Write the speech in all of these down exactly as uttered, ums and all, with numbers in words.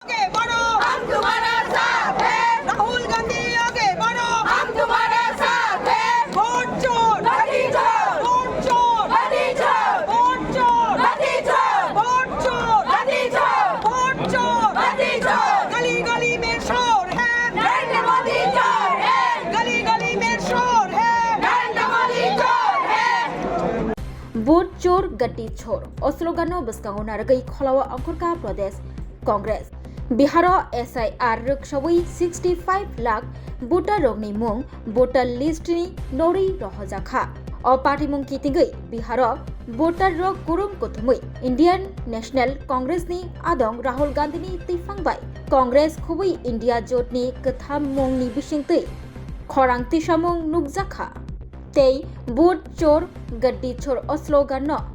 आगे बढ़ो, हम तुम्हारा साथ है। राहुल गांधी आगे बढ़ो, हम तुम्हारा साथ है। वोट चोर, गद्दी चोर, वोट चोर, गद्दी चोर, वोट चोर, गद्दी चोर, वोट चोर, गद्दी चोर, वोट चोर, गद्दी चोर। गली गली में शोर है, नरेंद्र मोदी चोर है। गली गली में शोर है, नरेंद्र मोदी चोर है। Vote chor, gatti chor. O slogan no bwskango narwgwi kholao ongkhorkha Pradesh Congress. Biharo S I R rwksawi sixty five lakh voter rokni mung voter list ni norwi rohojakha. O patimung kitingwi Biharo voter rok kurum kuthumwi Indian National Congress ni adong Rahul Gandhi ni twiphang bai Congress khubui India jot ni kwtham mung ni bisingtwi khorang tisamung nukjakha. Tei vote chor, gatti chor o slogan no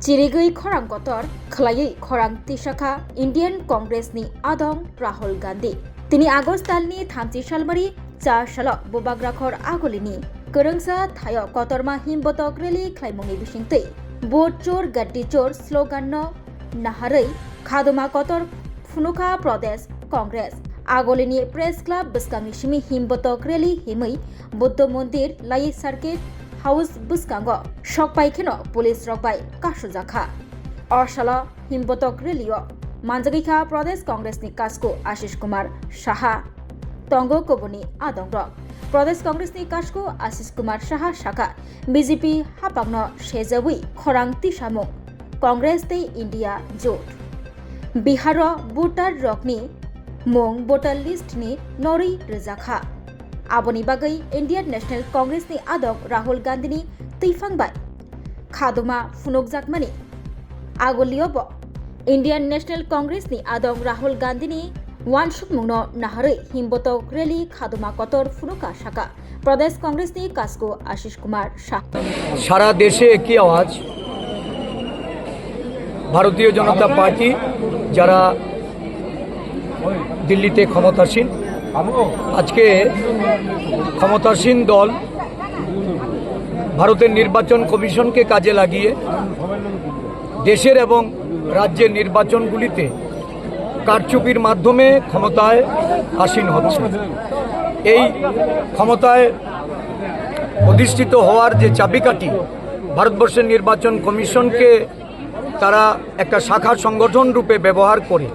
chirigwi khorang kotor khwlaiwi khorang tisakha Indian Congress ni adong Rahul Gandhi. Tini August tal ni thamchi salmari cha salo Bubagrakhor Agoli ni kwrwngsa thaio kotorma himbotok rally khlaimung ni bisingtwi vote chor, gatti chor slogan no naharwi khaduma kotor phunukha Pradesh Congress. Agolini Press Club bwskangni simi himbotok rally himwi Buddha Mondir lai Circuit House bwskango sokpai kheno police rok bai kasujakha. O salo himbotok rally o manjagwikha Pradesh Congress ni kasku Ashish Kumar Saha. Tongo kubuni adongrok. Pradesh Congress ni kasku Ashish Kumar Saha sakha, B J P hapangno sejawi khorang tisamung Congress tei India jot. Biharo voter rokni mung voter list ni norwi rwjakha. Aboni bagwi Indian National Congress ni adong Rahul Gandhi ni twiphang bai khaduma phunukjakmani agulio bo Indian National Congress ni adong Rahul Gandhi ni wansukmungno naharwi himbotok rally khaduma kotor phunukha sakha Pradesh Congress ni kasku Ashish Kumar Shah. সারা দেশে একই আওয়াজ, ভারতীয় জনতা পার্টি যারা দিল্লিতে ক্ষমতাসীন, আজকে ক্ষমতাসীন দল ভারতের নির্বাচন কমিশনকে কাজে লাগিয়ে দেশের এবং রাজ্যের নির্বাচনগুলিতে কারচুপির মাধ্যমে ক্ষমতায় আসীন হচ্ছে। এই ক্ষমতায় অধিষ্ঠিত হওয়ার যে চাবিকাঠি, ভারতবর্ষের নির্বাচন কমিশনকে তারা একটা শাখা সংগঠন রূপে ব্যবহার করে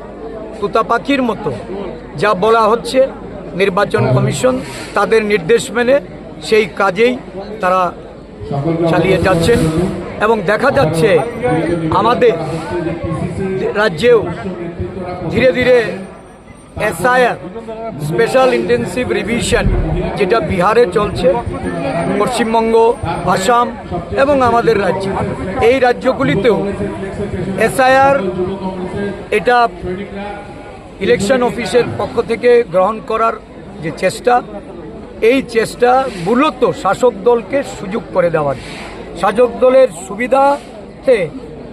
তুতা পাখির মতো যা বলা হচ্ছে, নির্বাচন কমিশন তাদের নির্দেশ মেনে সেই কাজেই তারা চালিয়ে যাচ্ছেন। এবং দেখা যাচ্ছে আমাদের রাজ্যেও ধীরে ধীরে এসআইআর, স্পেশাল ইন্টেনসিভ রিভিশন, যেটা বিহারে চলছে, পশ্চিমবঙ্গ, আসাম এবং আমাদের রাজ্যে, এই রাজ্যগুলিতেও এসআইআর, এটা ইলেকশন অফিসের পক্ষ থেকে গ্রহণ করার যে চেষ্টা, এই চেষ্টা মূলত শাসক দলকে সুযোগ করে দেওয়ার। শাসক দলের সুবিধাতে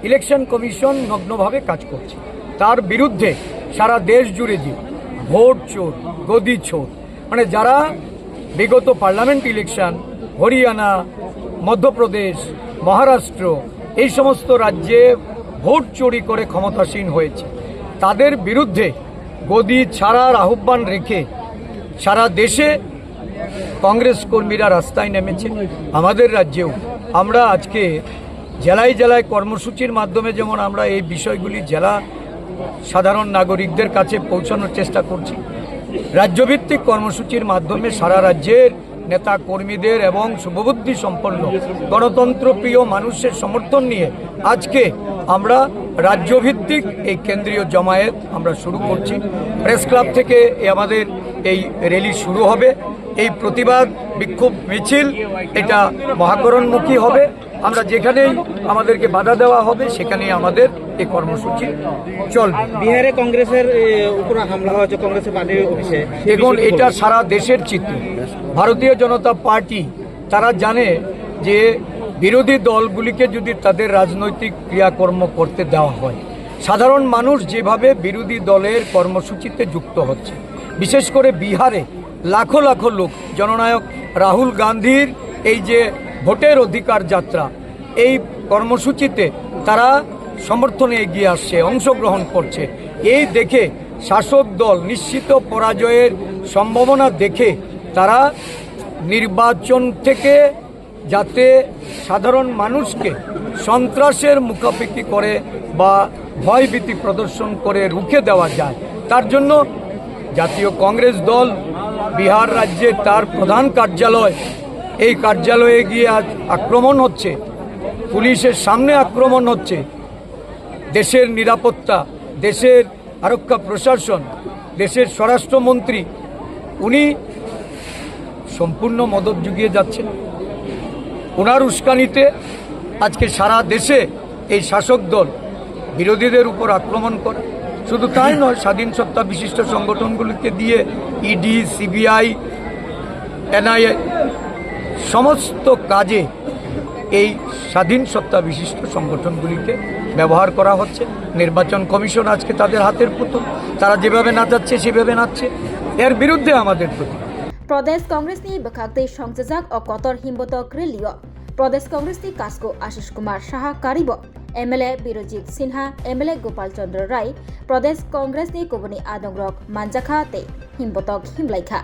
ইলেকশন কমিশন নগ্নভাবে কাজ করছে। তার বিরুদ্ধে সারা দেশ জুড়ে যে ভোট চোর, গদি চোর, মানে যারা বিগত পার্লামেন্ট ইলেকশন, হরিয়ানা, মধ্যপ্রদেশ, মহারাষ্ট্র, এই সমস্ত রাজ্যে ভোট চুরি করে ক্ষমতাসীন হয়েছে, তাদের বিরুদ্ধে গদি ছাড়ার আহ্বান রেখে সারা দেশে কংগ্রেস কর্মীরা রাস্তায় নেমেছে। আমাদের রাজ্যেও আমরা আজকে জেলায় জেলায় কর্মসূচির মাধ্যমে যেমন আমরা এই বিষয়গুলি জেলা সাধারণ নাগরিকদের কাছে পৌঁছানোর চেষ্টা করছি, রাজ্যভিত্তিক কর্মসূচির মাধ্যমে সারা রাজ্যের নেতা কর্মীদের এবং শুভবুদ্ধি সম্পন্ন গণতন্ত্রপ্রিয় মানুষের সমর্থন নিয়ে আজকে আমরা রাজ্যভিত্তিক এই কেন্দ্রীয় জমায়েত আমরা শুরু করছি। প্রেস ক্লাব থেকে এই আমাদের এই র‍্যালি শুরু হবে। এই প্রতিবাদ বিক্ষোভ মিছিল এটা মহাকরণমুখী হবে। আমরা যেখানেই আমাদেরকে বাধা দেওয়া হবে, সেখানেই আমাদের এই কর্মসূচি চলবে। বিহারে কংগ্রেসের, এ, উপর হামলা হয়েছে কংগ্রেসের পার্টি অফিসে। দেখুন, এটা সারা দেশের চিত্র। ভারতীয় জনতা পার্টি তারা জানে যে বিরোধী দলগুলিকে যদি তাদের রাজনৈতিক ক্রিয়াকর্ম করতে দেওয়া হয়, সাধারণ মানুষ যেভাবে বিরোধী দলের কর্মসূচিতে যুক্ত হচ্ছে, বিশেষ করে বিহারে লাখো লাখো লোক জননায়ক রাহুল গান্ধীর এই যে ভোটের অধিকার যাত্রা, এই কর্মসূচিতে তারা সমর্থনে এগিয়ে আসছে, অংশগ্রহণ করছে। এই দেখে শাসক দল নিশ্চিত পরাজয়ের সম্ভাবনা দেখে তারা নির্বাচন থেকে যাতে সাধারণ মানুষকে সন্ত্রাসের মুখাপেক্ষি করে বা ভয়ভীতি প্রদর্শন করে রুখে দেওয়া যায়, তার জন্য জাতীয় কংগ্রেস দল বিহার রাজ্যে তার প্রধান কার্যালয়, এই কার্যালয়ে গিয়ে আজ আক্রমণ হচ্ছে, পুলিশের সামনে আক্রমণ হচ্ছে। দেশের নিরাপত্তা, দেশের আরক্ষা প্রশাসন, দেশের স্বরাষ্ট্রমন্ত্রী, উনি সম্পূর্ণ মদত যুগিয়ে যাচ্ছেন। ওনার উস্কানিতে আজকে সারা দেশে এই শাসক দল বিরোধীদের উপর আক্রমণ করে। শুধু তাই নয়, স্বাধীন সত্তা বিশিষ্ট সংগঠনগুলিকে দিয়ে ইডি, সিবিআই, এনআইএ সমস্ত কাজে এই স্বাধীন সত্তা বিশিষ্ট সংগঠনগুলিকে ব্যবহার করা হচ্ছে। নির্বাচন কমিশন আজকে তাদের হাতের পুতুল, তারা যেভাবে নাচাচ্ছে সেভাবে নাচছে। এর বিরুদ্ধে আমাদের প্রতিবাদ। Pradesh Congress ni bwkhak twi songchajak o kotor himbotok rally o Pradesh Congress ni kasku Ashish Kumar Saha karibo M L A Birojit Sinha, M L A Gopal Chandra Rai, Pradesh Congress ni kubuni adongrok manjakha tei himbotok himlaikha.